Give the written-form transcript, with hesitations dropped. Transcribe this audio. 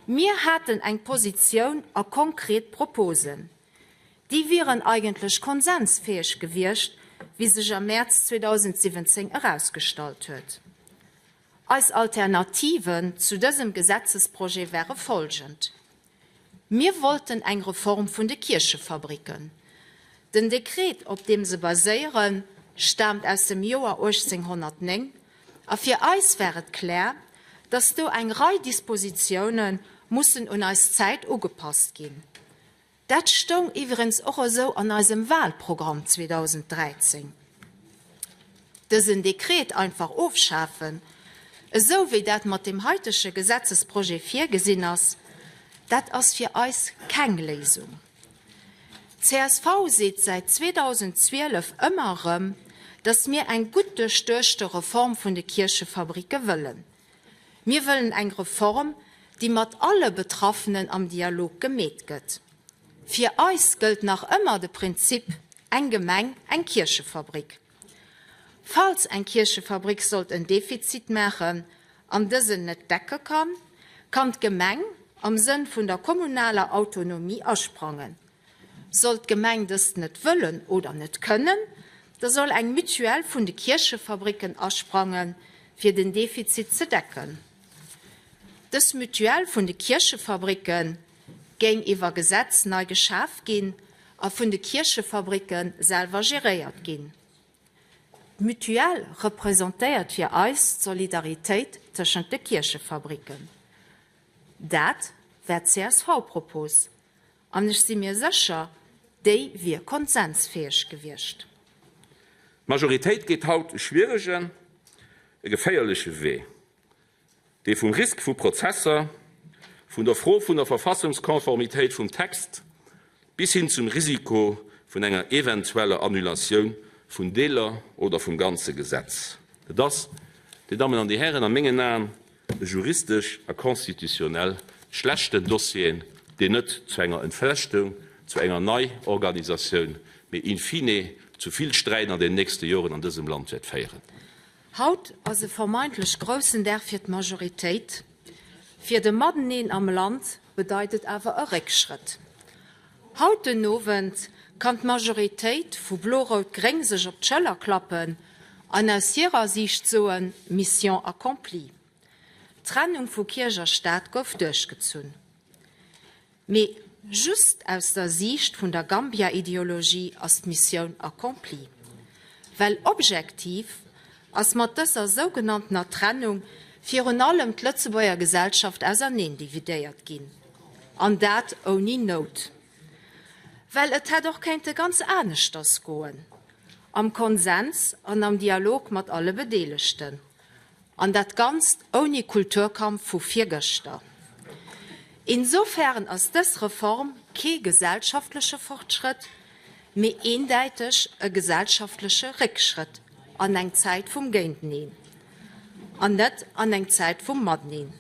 Mir haten eng Positioun a konkret Proposen. Déi wieren eigentlech konsensfäeg gewiescht, wéi sech am Mäerz 2017 erausgestallt huet. Eis Alternativen zu dësem Gesetzesprojet ware folgend, Mir wollten eng Reform vun de Kierchefabricken. Den Dekret, op deem se baséieren, staamt aus dem Joer 1809 a fir eis war et klär, dass do eng Rei Dispositioune mussen un eis Zäit ugepasst ginn. Dat stoung iwwerens och esou an eisem Wahlprogramm 2013. Dësen Dekret einfach ofschafen, esou wéi dat mat deem haitege Gesetzesprojet virgesinn ass, dat ass fir eis keng Léisung. Csv seet säit 2012 ëmmer erëm, datt mir eng gutt duerchduechte Reform vun de Kierchefabricke wëllen. Mir wëllen eng Reform, déi mat alle Betraffenen am Dialog gemeet gëtt. Fir eis gëllt nach ëmmer de Prinzip eng Gemeng, eng Kierchefabrik. Falls eng Kierchefabrik sollt en Defizit maachen an dësen net decke kann, kann d'Gemeng am Sënn vun der kommunaler Autonomie asprangen. Sollt d'Gemeng dëst net wëllen oder net kënnen, da soll eng Mutuelle vun de Kierchefabricken asprangen, fir den Defizit ze decken. Dës Mutuelle vun de Kierchefabricke géing iwwer Gesetz nei geschaf ginn a vun de Kierchefabricke selwer geréiert ginn. D'Mutuelle representéiert fir eis d'Solidaritéit tëschent de Kierchefabricken. Dat war d'CSV-Propos an ech si mir sécher, déi wier konsensfäeg gewiescht. D'Majoritéit geet haut e schwieregen, e geféierleche Wee. Dee vum Risk vu Prozesser, vun der Fro vun der Verfassungskonformitéit vum Text bis hin zum Risiko vun enger eventueller Annulatioun vun Deeler oder vum ganze Gesetz. Et ass, Dir Dammen an Dir Hären, a mengen Aen e juristesch a constitutionnel schlechten Dossier, deen net zu enger Entflechtung, zu enger Neiorganisatioun, mee in fine zu vill Sträit an den nächste Joren an dësem Land wäert féieren. Haut ass e vermeintlech groussen Dag fir d'Majoritéit. Fir de Mateneen am Land bedeit et awer e Réckschrëtt. Haut den Owend kann d'Majoritéit vu Blo-Rout-Gréng sech op d'Schëller klappen an aus hirer Siicht soen, Mission accomplie. D'Trennung vu Kierch a Staat gouf duerchgezunn. Mee just aus der Siicht vun der Gambia-Ideologie ass d'Missioun accomplie. Well objektiv ass mat dëser sougenanntener Trennung virun allem d'Lëtzebuerger Gesellschaft auserneen dividéiert ginn. An dat ouni Nout. Well et hätt och kéinte ganz aneschters goen, am Konsens an am Dialog mat alle Bedeelegten. An dat Ganzt ouni Kulturkampf vu virgëschter. Insofern ass dës Reform kee gesellschaftleche Fortschrëtt, mee eendäiteg e gesellschaftleche Réckschrëtt an eng Zäit vum Géinteneen an net an eng Zäit vum Mateneen.